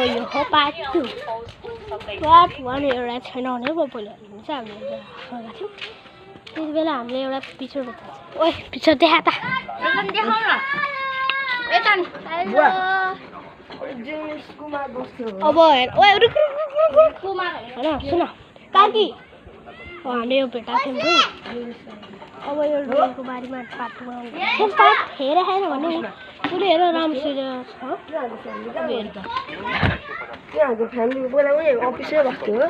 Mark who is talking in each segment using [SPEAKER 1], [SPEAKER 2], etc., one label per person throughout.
[SPEAKER 1] यो हो part 2 part 1 एउटा छैन भने पो पहिला हुन्छ हामीले गएको थियौँ त्यति बेला हामीले एउटा पिक्चर बताएको ओइ पिक्चर देखा त
[SPEAKER 2] एकदम देखाउ न यता नि
[SPEAKER 1] अब हेर ओइ रुक हैन सुन काकी हामीले यो भेटाएको थियौँ अब यो ड्रोनको बारेमा पार्ट बनाउनु पार्ट हेरेर छैन भने पुरै हेर राम्रोसँग छ
[SPEAKER 2] त्यहाँको फ्यामिली बोलाउने अफिसै बस्थ्यो हो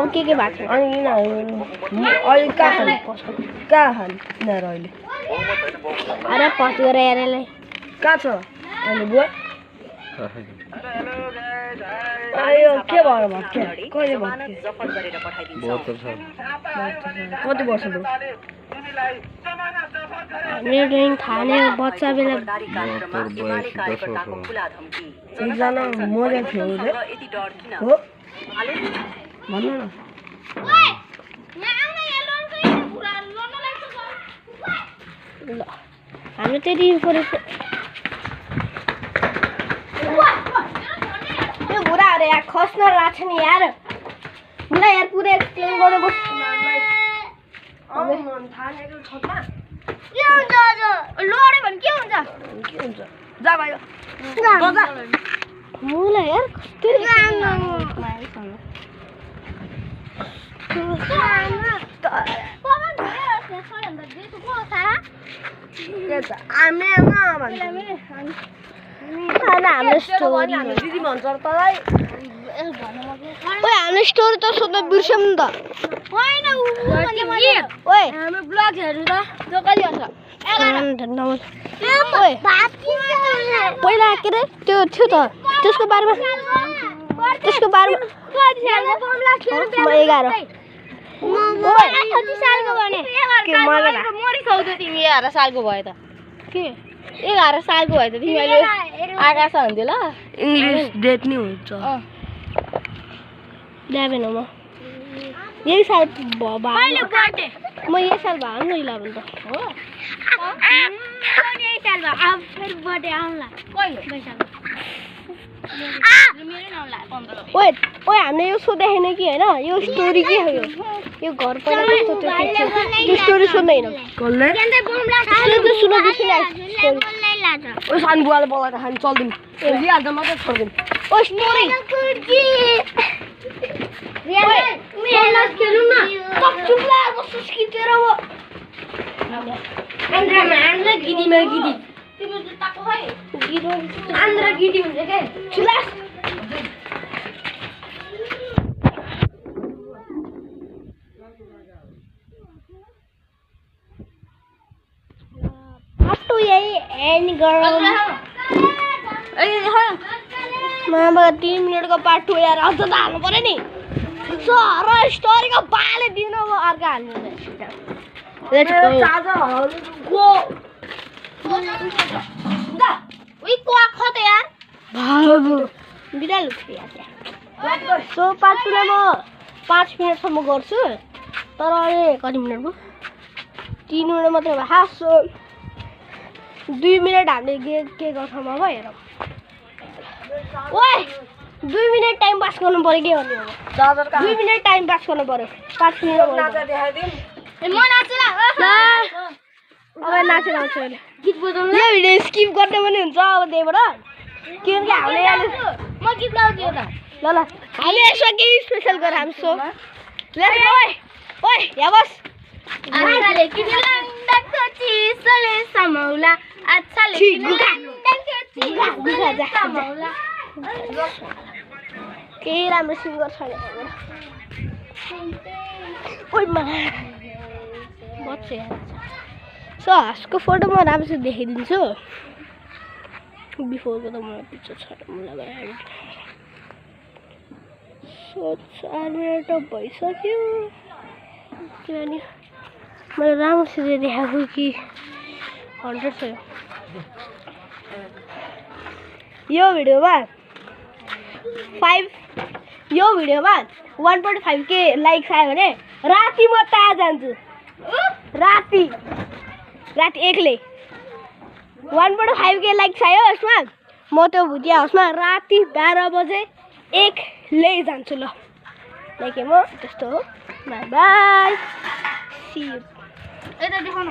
[SPEAKER 1] अब के भएको छ
[SPEAKER 2] अनि यिनीहरू अहिले कहाँ खाने यिनीहरू अहिले
[SPEAKER 1] अरे पस गरेर हेरेलाई
[SPEAKER 2] कहाँ छ अहिले बुवा यो के भएर भत्के कहिले भत्के कति वर्ष भयो
[SPEAKER 1] मेरो ड्रइङ थाहा नै बच्चा बेला
[SPEAKER 2] एकजना मरेको थियो उसले हो भन्नु न
[SPEAKER 1] ल हाम्रो त्यति इन्फर्मेसन
[SPEAKER 2] यो बुढाहरू यार खस्न लाग्छ नि यार मलाई यार पुरै एक्सप्लेन गर्नु
[SPEAKER 1] के हुन्छ आज लड्यो भने के हुन्छ
[SPEAKER 2] जा भाइ
[SPEAKER 1] मलाई यार हाम्रो स्टोरी
[SPEAKER 2] दिदी भन्छ तँलाई
[SPEAKER 1] ओइ हाम्रो स्टोरी त सोध्न बिर्स्यौँ नि त होइन ओइ
[SPEAKER 2] हाम्रो ब्लग हेर्नु त त्यो कहिले आउँछ
[SPEAKER 1] पहिला के अरे त्यो थियो त त्यसको बारेमा 11
[SPEAKER 2] सालको भने मरिसौँ तिमी 11 सालको भयो त
[SPEAKER 1] के
[SPEAKER 2] 11 सालको भयो त तिमी अहिले आकाश हुन्थ्यो ल इङ्ग्लिस डेट नि हुन्छ
[SPEAKER 1] 11 हो म यही साल म यही साल भयो नि 11 त हो
[SPEAKER 2] यही साल भयो अब फेरि बर्थडे आउला कहिले
[SPEAKER 1] ओइ ओइ हामीले यो सोधेन कि हैन यो स्टोरी के हो यो घर पहिला कस्तो थियो त्यो स्टोरी सुन्दैन
[SPEAKER 2] कसले
[SPEAKER 1] त्यो सुन्न बिर्सिला
[SPEAKER 2] ओ सानो बुवाले बोलाएर खान चल्दिम यही आज मात्रै छोड्दिम
[SPEAKER 1] ओ स्टोरी
[SPEAKER 2] रियाज खेलौँ न
[SPEAKER 1] चुप लाग बस स्किटेर हो
[SPEAKER 2] आन्द्रा गिदीमा गिदी
[SPEAKER 1] तिम्रो जुत्ताको खै
[SPEAKER 2] आन्द्रा गिदी हुन्छ के
[SPEAKER 1] चुलास अटो यही एन्ड गरौँ मामा 3 मिनेटको पार्ट 2 यार अझ त हाल्नु पर्यो नि सर स्टोरीको बाले दिनु अब अर्को हाल्नु लेट्स गो
[SPEAKER 2] गो
[SPEAKER 1] उही को आखो त यार बिरालो थियो यार सो पार्ट 2 लाई म 5 मिनेटसम्म गर्छु तर अहिले कति मिनेट भयो 3 मिनेट मात्रै भयो हास 2 मिनेट हामीले के गर्छौँ अब हेरौँ ओइ 2 मिनेट टाइम पास गर्नु पर्यो के भन्ने हो 2 मिनेट टाइम पास गर्नु पर्यो 5 मिनेट
[SPEAKER 2] म
[SPEAKER 1] नाच्ला अब नाचेर आउँछु अहिले गीत बजाउनु यो भिडियो स्किप गर्ने पनि हुन्छ अब त्यहीबाट किनकि हामीले
[SPEAKER 2] म गीत गाउँछु त
[SPEAKER 1] ल हामी यसो केही स्पेशल गरेर हामी सो लेट्स गो ओइ यहाँ बस
[SPEAKER 2] आछाले किने लन्डनको चिसोले समाउला आछाले किने लन्डनको चिसोले समाउला
[SPEAKER 1] केही राम्रो सिङ्गर छैन ओइ मा बच्छ यार सो हासको फोटो म राम्रोसँग देखाइदिन्छु बिफोरको त मलाई पिक्चर छैन मलाई गएर सो 4 मिनेट भइसक्यो किनभने मैले राम्रोसँग देखाएको कि 100 छ यो भिडियोमा 1.5 के लाइक्स आयो भने राति म ता जान्छु राति एक्लै 1.5 के लाइक्स आयो यसमा म त्यो भुटिया हाउसमा राति 12 बजे एक्लै जान्छु ल देखे म त्यस्तो हो बाई बाई सी यू
[SPEAKER 2] यता देखाउन